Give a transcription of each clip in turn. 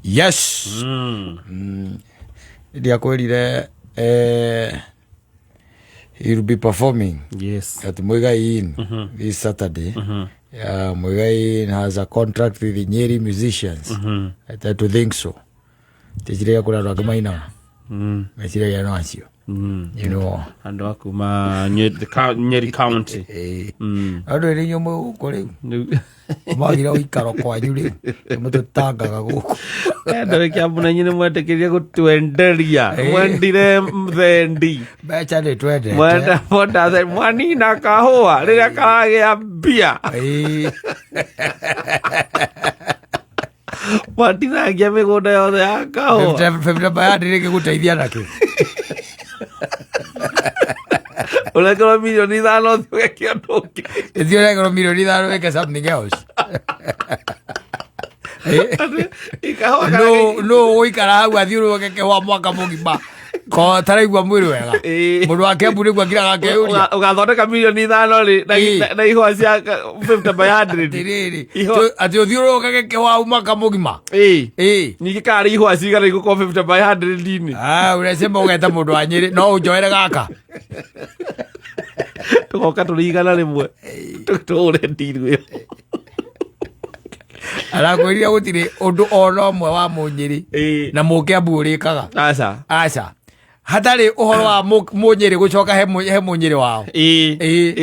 Yes. Ndiakwĩrire he'll be performing at Muigai Inn this Saturday. Yeah, Muigai Inn has a contract with the Nyeri musicians. I tend to think so. Tĩciragia kũrĩ andũ angĩ mainaga. Meciragia no acio. You know. Andå a kuma Nyeri County. Andũ ĩrĩ inyuĩ mwĩ gũkũ rĩu. Mwagira ũikaro kwanyu rĩu. Nĩmũtũtangaga gũkũ. Ndå kä ambu na inyuĩ nĩ mwetĩkĩrie gũtwenderia mwendire thendi. Mbeca nĩ twendete. Mwenda mwenda thendi mwanina kahũa rĩrĩa karagĩa mbia. Mwatinangia mĩgũnda yothe ya kahũa. Fifty bayandi rĩngĩgũteithia nakĩ? Ũrekerwo mirioni 5 ũthiĩ ũgeke ũndũ ũngĩ. Ĩthiĩ ũrekerwo mirioni 5 wĩke something else. Ikahũa No ũgũikara hau athiũrũrũke kĩhũa mwaka mũgima ko taraigua mwĩrĩ wega. Mũndũ wa Kĩambu nĩguo akiraga akeyũria. Ũgathondeka mirioni 5 rĩ na ihũa cia 50 by 100. Atĩrĩrĩ, Ihũa- atĩ ũthiũrũrũkage kĩhũa hau mwaka mũgima. Ningĩ karĩ ihũa cigana igũkorwo 50 by 100 inĩ? Ah, ũrecemba ũgeta mũndũ wa Nyĩrĩ no ũnjoere gaka. Tũgoka tũrĩ 100 tũgũre ndiru ĩyo. Arakwĩrire gũtirĩ ũndũ ona ũmwe wa Mũnyĩrĩ na Mũkĩambu ũrĩkaga. Aca. Aca. Hatarĩ ũhoro wa Mũnyĩrĩ gũcoka he Mũnyĩrĩ wao.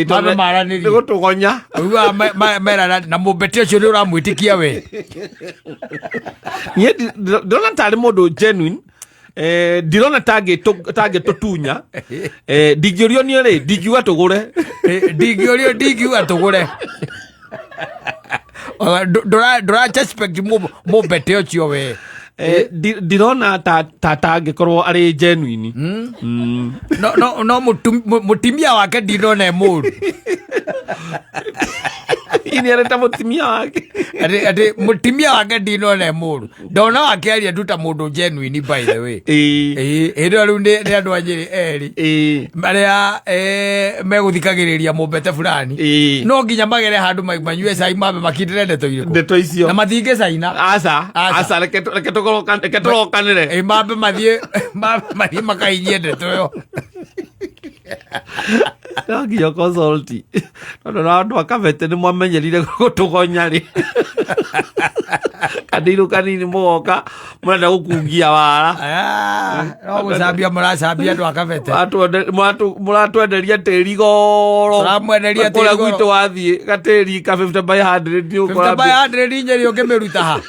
Mambe maranĩrie. Nĩ gũtũgonya. Ũiguaga merana na mũmbete ũcio nĩ ũramwĩtĩkia we. Niĩ ndĩrona tarĩ mũndũ genuine. Ndirona tangĩtũtunya. Ndingĩũrio niĩ rĩ, ndingiuga tũgũre. Ndingĩũrio ndingiuga tũgũre. Ndũra suspect mũmbete ũcio we. Ndirona ta tangĩkorwo arĩ genuine. No, no, no mũtumia wake ndinona e mũru. Ini arĩ ta mũtumia wake. Atĩ mũtumia wake ndinona e mũru. Ndona wakĩaria tu ta mũndũ genuine by the way. Hĩndĩ ĩyo rĩu nĩ andũ a Nyĩrĩ erĩ. Arĩa megũthikagĩrĩria mũmbete fulani. No nginya magere handũ manyue cai mambe makindĩre ndeto irĩkũ. Ndeto icio. Na matingĩcaina. Aca. Aca. Aca, reke tũrokanĩre. Mambe mathiĩ makahinyie ndeto ĩyo. No nginya consult. Tondũ na andũ a Kabete nĩ mwamenyerire gũtũgonya rĩ. Kandirũ kanini mũgoka mũrenda gũkungia wara. Ah, no gũcambia mũracambia andũ a Kabete. Mũratwenderia tĩri goro. Tũramwenderia tĩri Kũrĩa goro. gwitũ wathiĩ gatĩri ka 50 by 100 nĩ ũkora 50 by 100 Nyeri ũngĩmĩruta ha?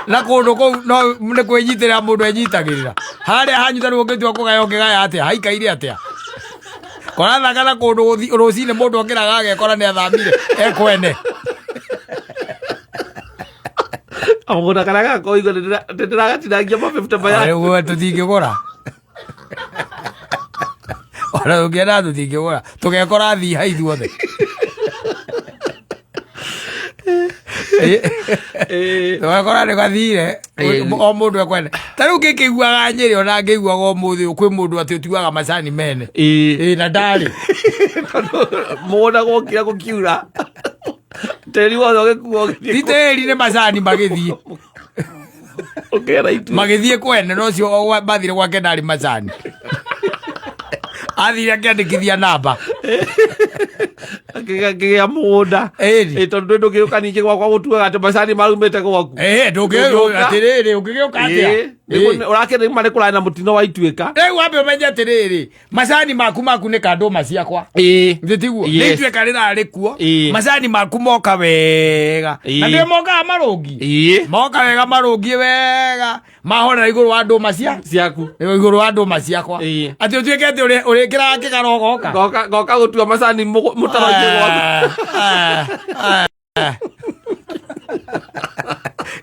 Na kũndũ kũu no nĩ kwĩnyitĩrĩra mũndũ enyitagĩrĩra. Harĩa hanyu ta rĩu ũngĩtua kũgaya ũngĩgaya atĩa? Haikaire atĩa? Kũrathaka na kũndũ rũcinĩ mũndũ okĩraga agekora nĩ athamire ekwene. Kamũgũnda karĩa gakorwo igũrũ ndĩragatinangia ma 50 by 100. Rĩu tũtingĩgũra. Ona tũngĩenda tũtingĩgũra. Tũgekora thiha ithuothe. Tũgekora nĩ gathire o mũndũ ekwenda. Ta rĩu ngĩkĩiguaga Nyĩrĩ ona ngĩiguaga ũmũthĩ ũyũ kwĩ mũndũ atĩ ũtuaga macani mene. Na ndarĩ. Mũgũnda gwokire gũkiura. Tĩri wothe ũgĩkuo ũgĩthiĩ Ti tĩri nĩ macani magĩthiĩ. Ũkera itu. Magĩthiĩ kwene no ũcio mathire gwake ndarĩ macani. Athire akĩandĩkithia namba. Akĩgĩa mũgũnda. Tondũ ndũngĩũka ningĩ gwakwa gũtuaga atĩ macani marumĩte gwaku. Ndũngĩũka atĩrĩrĩ, ũngĩgĩũka atĩa? Ũrakĩrĩ marĩ kũraya na mũtino wa Ituĩka. Rĩu wambe ũmenye atĩrĩrĩ, macani maku maku nĩ kandũma ciakwa. Githĩ tiguo? Nĩ Ituĩka rĩrarĩ kuo. Macani maku moka wega. Na nĩ mokaga marũngi. Moka wega marũngiĩ wega. Mahorera igũrũ wa ndũma cia ciaku. Igũrũ wa ndũma ciakwa. Atĩ ũtuĩke atĩ ũrĩkĩraga kĩgaro ũgoka. Ngoka gũtua macani mũtaro-inĩ gwaku.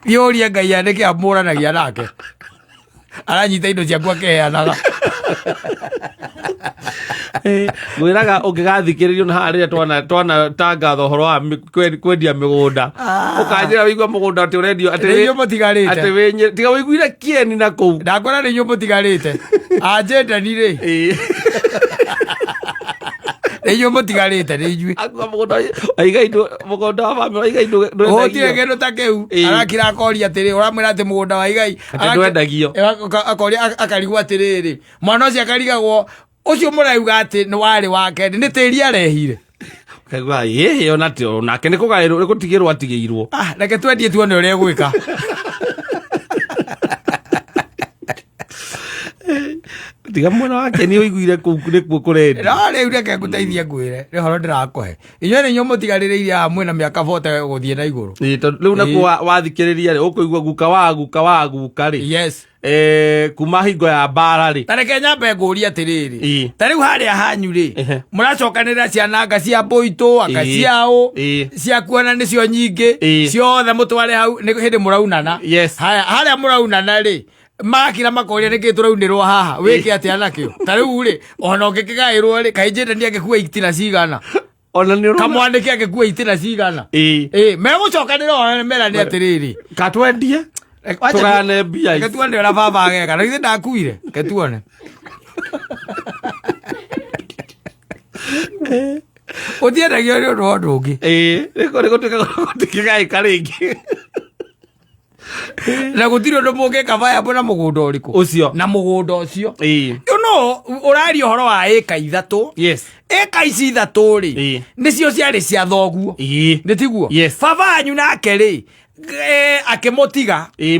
Thiĩ ũrie Ngai nĩkĩ amũranagia nake. Aranyita indo ciaku akĩheanaga. Ngwĩraga ũngĩgathikĩrĩrio na haha rĩrĩa twana tangatha ũhoro wa kwendia mĩgũnda. Ũkanjĩra wĩigua mũgũnda atĩ ũrendio atĩ Nĩ inyuĩ mũtigarĩte. atĩ wĩ tiga wĩiguire kĩeni na kũu. Ndakwĩra nĩ inyuĩ mũtigarĩte. Anjendani rĩ. Nĩ inyuĩ mũtigarĩte, nĩ inyuĩ. Akua mũgũnda wa igai mũgũnda wa bamĩrĩ wa igai Gũtirĩ ndwendagio. kĩndũ ta kĩu. Ĩĩ. Arakira akoria atĩrĩ, ũramwĩra atĩ mũgũnda wa igai Atĩ ndwendagio. Akoria, akarigwo atĩrĩrĩ, mwana ũcio akarigagwo ũcio mũrauga atĩ nĩ warĩ wake nĩ tĩri arehire. Kaigua ĩhĩ ona ti nake nĩ kũgaĩrwo, nĩ gũtigĩrwo atigĩirwo. Ah, reke twendie tuone ũrĩa egwĩka. Tiga mwena wake nĩ ũiguire kũu nĩkuo kũrendio. No rĩu reke ngũteithie ngwĩre, nĩ ũhoro ndĩrakũhe. Inyuĩ nĩ inyuĩ mũtigarĩrĩire haha mwĩna mĩaka 40 gũthiĩ na igũrũ. Ĩĩ, tondũ rĩu nakuo wathikĩrĩria rĩ, ũkũigua guka wa guka wa guka rĩ. Yes. Kuma hingo ya mbara rĩ. Ta reke nyambe ngũrie atĩrĩrĩ. Ĩĩ. Ta rĩu harĩa hanyu rĩ, Ehe. mũracokanĩrĩra ciana anga cia mbũitũ, anga Ĩĩ. ciaũ, Ĩĩ. cia kuona nĩcio nyingĩ, Ĩĩ. ciothe mũtware hau nĩ hĩndĩ mũraunana. Yes. Haya, harĩa mũraunana rĩ, makira makoria nĩkĩ tũraunĩrwo haha, wĩke atĩa nakĩo? Ta rĩu rĩ, ona ũngĩkĩgaĩrwo rĩ, kaĩ Jayden angĩkua itina cigana? Ona nĩ ũrona. Kamwanĩke angĩkua itina cigana? Ĩĩ. Ĩĩ, megũcokanĩra o merane atĩrĩrĩ. Katwendie. Tũgayane mbia Reke ici. tuone ũrĩa baba ageka. Na githĩ ndakuire? Reke tuone. Ũtiendagio nĩ ũndũ wa ũndũ ũngĩ. Ĩĩ, nĩ gũtuĩka gũtikĩgaĩka rĩngĩ. Na gũtirĩ ũndũ mũngĩka viable na mũgũnda ũrĩkũ? Ũcio. Na mũgũnda ũcio. Ĩĩ. You know, ũraria ũhoro wa ĩka 3. Yes. Ĩka ici 3 rĩ, Ĩĩ. nĩcio ciarĩ cia thoguo. Ĩĩ. Nĩ tiguo? Yes. Baba wanyu nake rĩ, akĩmũtiga. Ĩĩ,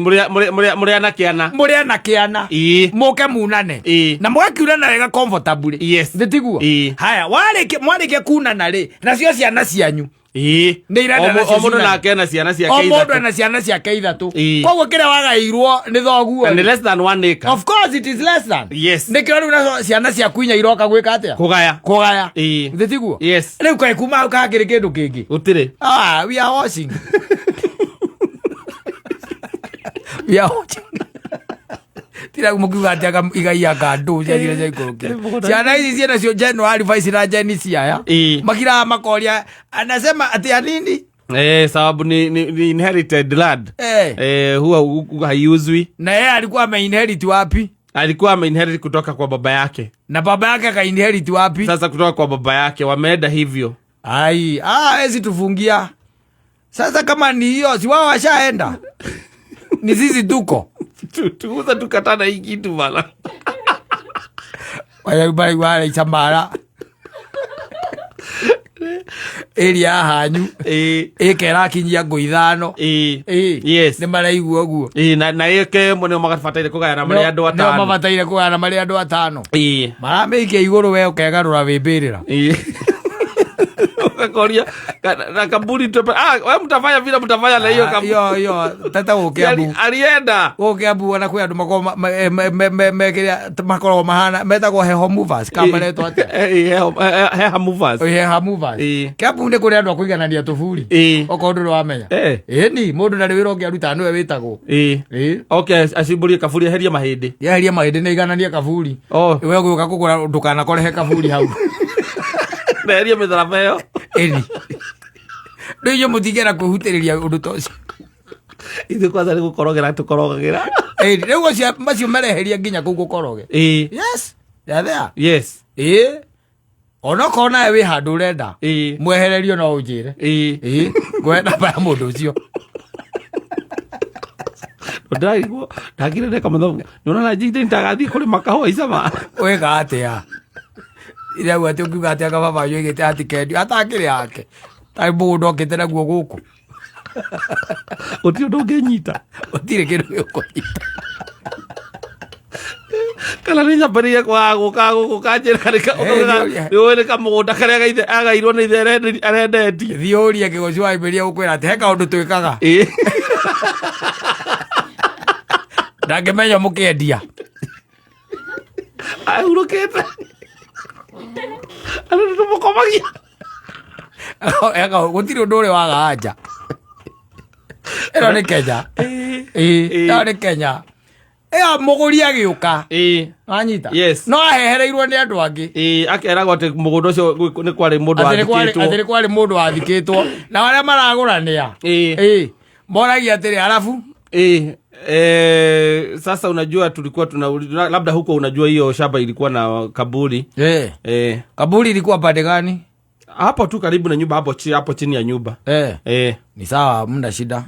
mũrĩ anake ana. Mũrĩ anake ana. Ĩĩ. Mũke munane. Ĩĩ. Na mũgakiunana wega comfortably. Yes. Nĩ tiguo? Ĩĩ. Haya, mwarĩkia kunana rĩ, nacio ciana cianyu. Ĩĩ. Nĩ irenda O nacio o mũndũ ciunane. nake ena ciana ciake O mũndũ 3. ena ciana ciake 3. Ĩĩ. Koguo kĩrĩa wagaĩirwo nĩ thoguo Na nĩ rĩ. less than 1 acre. Of course it is less than. Yes. Nĩkĩo rĩu nacio ciana ciaku 4 iroka gwĩka atĩa? Kũgaya. Kũgaya. Ĩĩ. Nĩ tiguo? Yes. Rĩu kaĩ kuma hau kakĩrĩ kĩndũ kĩngĩ? Gũtirĩ. Ah, we are watching. We are watching. Tira mũkiuga atĩ anga igai anga ndũ ciathire ciaikũrũkire. Ciana ici ciĩna cio Gen Alpha ici na Gen C aya. Ĩĩ. Makiraga makoria anasema atĩ ya nini? Sababu ni inherited land. Eh. Huwa haiuzwi. Na yeye alikuwa ameinherit wapi? Alikuwa ameinherit kutoka kwa baba yake. Na baba yake akainherit wapi? Sasa kutoka kwa baba yake wameenda hivyo. Ai, hawezi tufungia. Sasa kama ni hiyo, si wao washaenda. Ni sisi tuko. Tuuza tukatana hii kitu bana. Wale bali wale chamara. Area hanyu. Ĩĩ. Ĩka ĩrakinyia ngũ 5. Ĩĩ. Ĩĩ. Yes. Nĩ maraigua ũguo. Ĩĩ, na ĩke ĩmwe nĩo magabataire kũgayana marĩ andũ Nĩo 5. mabataire kũgayana marĩ andũ 5. Ĩĩ. Maramĩikia igũrũ we ũkegarũra wĩ mbĩrĩra. Ĩĩ. Ukakoria na kaburi tupe. Ah, wewe mtafanya vile mtafanya na hiyo kaburi. Hiyo hiyo tata gũkĩ Ambu. Alienda. Gũkĩ Ambu ona kwĩ andũ makoragwo kĩrĩa makoragwo mahana metagwo heho movers kana maretwo atĩa? Heha movers. Heha movers. Ĩĩ. Kĩambu nĩ kũrĩ andũ a kũiganania tũburi. Ĩĩ. Okorwo ndũrĩ wamenya. Eh. Ĩni mũndũ ndarĩ wĩra ũngĩ arutaga nĩwe wĩtagwo. Ĩĩ. Ĩĩ. Okay, acimburie kaburi eherie mahĩndĩ. Yeherie mahĩndĩ nĩ igananie kaburi. Oh. We ũgĩũka kũgũra ndũkanakorehe kaburi hau. Eherie mĩtharaba ĩyo. Ĩni. Rĩu inyuĩ mũtingĩenda kwĩhutĩrĩria ũndũ ta ũcio. Ithuĩ kwanza nĩ gũkorogera tũkorogagĩra. Ĩni, rĩu ũcio macio mareheria nginya kũu gũkoroge. Ĩĩ. Yes. They are there. Yes. Ĩĩ. Onokorwo nawe wĩ handũ ũrenda. Ĩĩ. Mwehererio no ũnjĩre. Ĩĩ. Ĩĩ. Ngũhe namba ya mũndũ ũcio. Ndĩraigua ndakire ndeka mathabu. Nĩũrona njinde nitagathiĩ kũrĩma kahũa icama. Wĩka atĩa? Iraigua atĩ ũngiuga atĩ anga baba wanyu oigĩte atikendio atakĩrĩ yake. Tarĩ mũgũnda okĩte naguo gũkũ. Gũtirĩ ũndũ ũngĩnyita. Gũtirĩ kĩndũ gĩkũnyita. Kana nĩ nyambĩrĩirie kwaga gũka gũkũ kanjĩra Eh, nĩ ũĩ nĩ kamũgũnda karĩa gaithe agairwo nĩ ithe arendetie. Thiĩ ũrie kĩgoci wa Iberia gũkwĩra atĩ he kaũndũ twĩkaga. Ĩĩ. Ndangĩmenya mũkĩendia. Ahurũkĩte. Andũ nĩ tũmũkomagia. Eka gũtirĩ ũndũ ũrĩ waga anja. Ĩno nĩ Kenya. Ĩĩ. Ĩĩ, ĩno nĩ Kenya. Ĩyo mũgũri agĩũka. Ĩĩ. Wanyita? Yes. No ahehereirwo nĩ andũ angĩ. Ĩĩ, akeragwo atĩ mũgũnda ũcio nĩ kwarĩ mũndũ Atĩ nĩ kwarĩ wathikĩtwo. atĩ nĩ kwarĩ mũndũ wathikĩtwo. Na arĩa maragũra nĩ a? Ĩĩ. Ĩĩ. Moragia atĩrĩ arabu. Sasa unajua tulikuwa tuna labda huko, unajua hiyo shamba ilikuwa na kaburi. Kaburi ilikuwa pande gani? Hapo tu karibu na nyumba, hapo chini ya nyumba. Ni sawa, mna shida.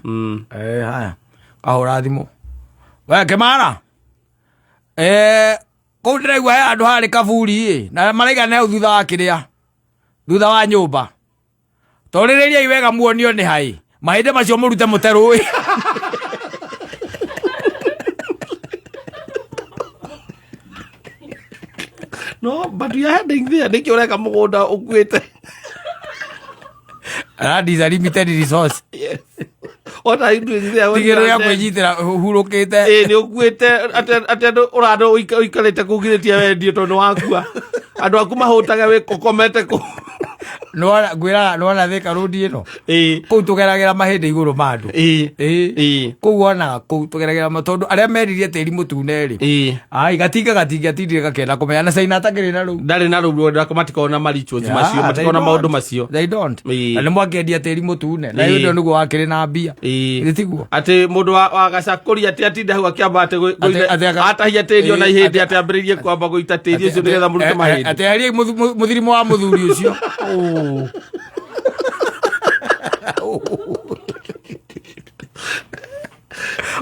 Haya, kahũra thimũ we Kĩmara. Kũu ndĩraigua he handũ harĩ kaburi ĩ, na maraiga nĩ hau thutha wa kĩrĩa, thutha wa nyũmba. Torĩrĩriai wega muonio nĩ haĩ mahĩndĩ macio mũrute mũte rũĩ. No, but we are heading there. Nĩkĩ ũreka mũgũnda ũkuĩte? Land is a limited resource. Yes. What are you doing there when you Tigĩrĩra are dead? kwĩnyitĩra hurũkĩte. Ĩ, nĩ ũkuĩte atĩ andũ ũrandũ ũikarĩte kũu girĩtie wendio tondũ nĩ wakua, andũ aku mahũtage wĩ ũkomete kũu. Nĩwona ngwĩraga, nĩwona Thika Road ĩno, kũu tũgeragĩra mahĩndĩ igũrũ ma andũ. Kũu wonaga kũu tũgeragĩra tondũ arĩa meririe tĩri mũtune rĩ, ai, gatinga gatingĩatindire gakenda kũmenya na caina atakĩrĩ na rũu. Ndarĩ na rũu, ndako matikoragwo na ma-rituals macio, Yeah, matikoragwo na they maũndũ don't. macio. They don't. Na nĩ mwakĩendia tĩri mũtune na ĩyo nĩguo wakĩrĩ na mbia. Githĩ tiguo? Atĩ mũndũ wa gacakũri atĩ atinde hau akĩamba atĩ atahia tĩri ona ihĩndĩ, atĩ ambĩrĩrie kwamba gũita tĩri ũcio nĩgetha mũrute mahĩndĩ. Atĩ eherie mũthirimo wa mũthuri ũcio.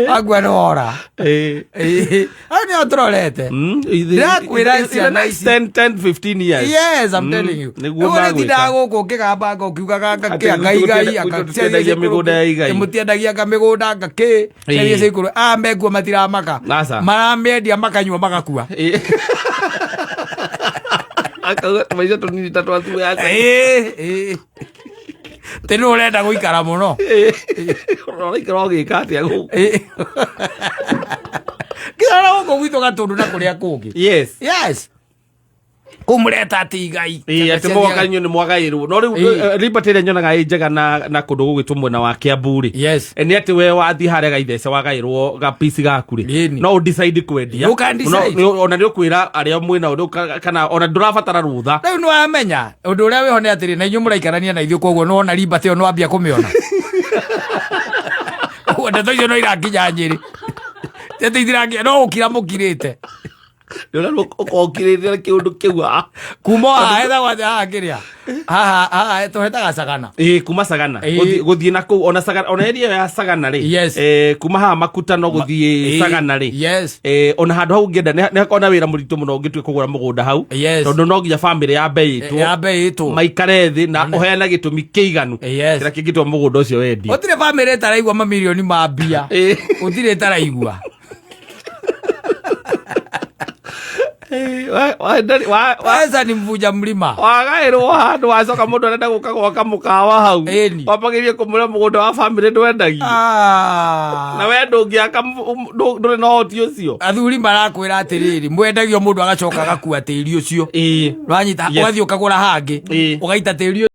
Agua nĩ wora. Hau nĩho tũrorete. Ndĩrakwĩra ciana ici. 10 10 15 years. Yes, I'm telling you. Nĩguo Rĩu magwĩka. ũrĩtindaga gũkũ ũkĩgambanga ũkiugaga anga Atĩ kĩ anga igai anga tũtiendagia mĩgũnda ya igai. Mũtiendagia anga mĩgũnda anga kĩ ciana cia ikũrũ aya mekuo matiramaka. Aca. Maramĩendia makanyua makakua. Akauga tũmaica tũnini ta twa thimũ ya Ĩĩ, ĩĩ. Tĩ nũ ũrenda gũikara mũno? Ũraikara ũgĩka atĩa gũkũ? Ĩĩ. Kĩrora gũkũ gwitũ Gatũndũ na kũrĩa kũngĩ. Yes, kũu mũreta atĩ igai. Ĩĩ, atĩ mũgoka inyuĩ nĩ mwagaĩrwo, no rĩu Liberty ĩrĩa nyonaga ĩ njega na kũndũ gũgwĩtwo mwena wa Kiambu rĩ, nĩ atĩ we wathiĩ harĩa gaithece wagaĩrwo gapici gaku rĩ, no ũdecide kwendia. You can decide. Ona nĩ ũkwĩra arĩa mwĩnao rĩu kana ona ndũrabatara rũtha. Rĩu nĩ wamenya ũndũ ũrĩa wĩho nĩ atĩrĩ, na inyuĩ mũraikarania na ithuĩ, koguo nĩwona Liberty ĩyo nĩwambia kũmĩona. Ũguo ndeto icio no irakinya Nyĩrĩ, ndeto itirakinya, no gũkira mũkirĩte. Nĩ ũrĩa ũkokirĩte kĩũndũ kĩu, ah. Kuma haha hetagwo atĩa haha kĩrĩa haha haha tũhetaga Sagana? Ĩĩ, kuma Sagana. Gũthiĩ na kũu, ona Sagana, ona area ya Sagana rĩ, kuma haha Makutano gũthiĩ Sagana rĩ, ona handũ hau ũngĩenda nĩ hakoragwo na wĩra mũritũ mũno ũngĩtua kũgũra mũgũnda hau, tondũ no nginya bamĩrĩ yambe ĩtwo, yambe ĩtwo, maikare thĩ na ũheane gĩtũmi kĩiganu kĩrĩa kĩngĩtũma mũgũnda ũcio wendio. Gũtirĩ bamĩrĩ ĩtaraigua mamirioni ma mbia. Gũtirĩ ĩtaraigua. Pesa ni mvuja mlima. Wagaĩrwo handũ, wacoka mũndũ arenda gũka gwaka mũkawa hau, wambagĩrie kũmwĩra mũgũnda wa bamĩrĩ ndwendagio. Na we ndũngĩaka, ndũrĩ na ũhoti ũcio. Athuri marakwĩra atĩrĩrĩ, mwendagio mũndũ agacoka agakua tĩri ũcio. Wanyita? Ũgathiĩ ũkagũra hangĩ, ũgaita tĩri.